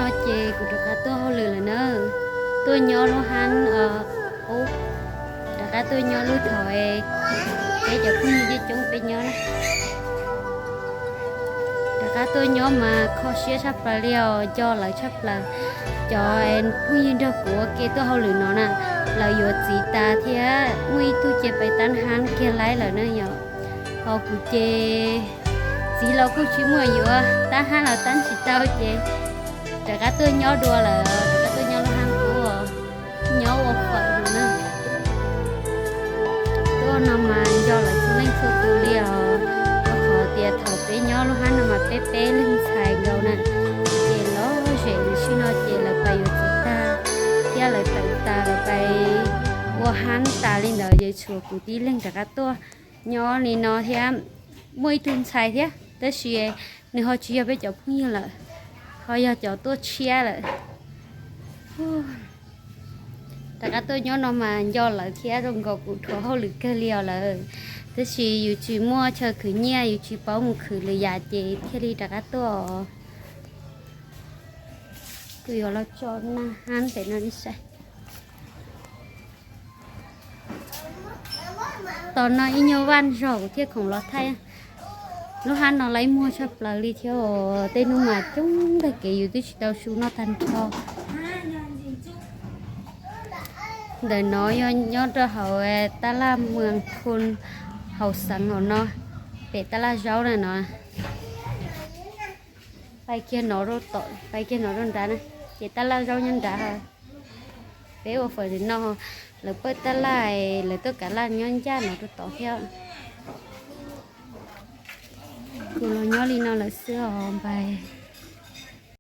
No ces kuv rov qab tuaj hauj lwm lawm na. Tuaj nyob lub hab ub, rov qab tuaj nyob lub thaum peb cov phooj ywg coob coob peb nyob na. Rov qab tuaj nyob mas kho siab tshaj plaws li os, nco lawv tshaj plaws. Cov phooj ywg nrog kuv ua ke tuaj hauj lwm no na, lawv yuav txiv tas thiab muaj ib tug ces pais tab hab kiag laib lawm na yom. Ho kuv ces txiv los kuj tsis muaj yuav, tab hab los tab tsis tau ces rov qab tuaj nyob dua lawm, rov qab tuaj nyob lub hab ub, nyob ua fawm no na. Tuaj no mas nco lawv txhua leej txhua tus li os, rau qhov tias thaum peb nyob lub hab no mas peb peb leeg ntxhais nkaus na, ces lom zem li sim no ces lawv pais yuav txiv tag thiab lawv tawm tas lawv pais ua hab tas li ntawd ces tshuav kuv tib leeg rov qab tuaj nyob li no thiab. Muaj ib tug ntxhais thiab tab sis nws ho tsis yog peb cov phooj ywg lawm, ho yog cov tuaj tshiab lawm. Rov qab tuaj nyob no mas nco lawv thiab zoo nkaus kuv dhuav hauj lwm kawg li os lawm. Tab sis yus tsis muaj chaw khwv nyiaj, yus tsis paub mus khwv lwm yam ces thiaj li rov qab tuaj os. Kuv yuav los tso naj hab pem no ib sab. Tos no ib nyuag vaj zog kuv thiaj khoom los thaij. Lub hab no laib muag tshaj plaws li thiab os, tej hnub mas coob tag kev yus twb tsis tau su noj tag nrho. Ntawm no yog nyob rau hauv tab laj Muas Khu, hauv xeev hauv no, pem tab laj Zaub na no. Pais kiag no rau tom, pais kiag no rau nrad na, ces tab laj Zaub nyob nrad. Peb ua fawm no, lawv pawj tab laj, lawv tuaj kav laj nyob ncaj no rau tod thiab. Kuv los nyob li no lawm xwb os npawg.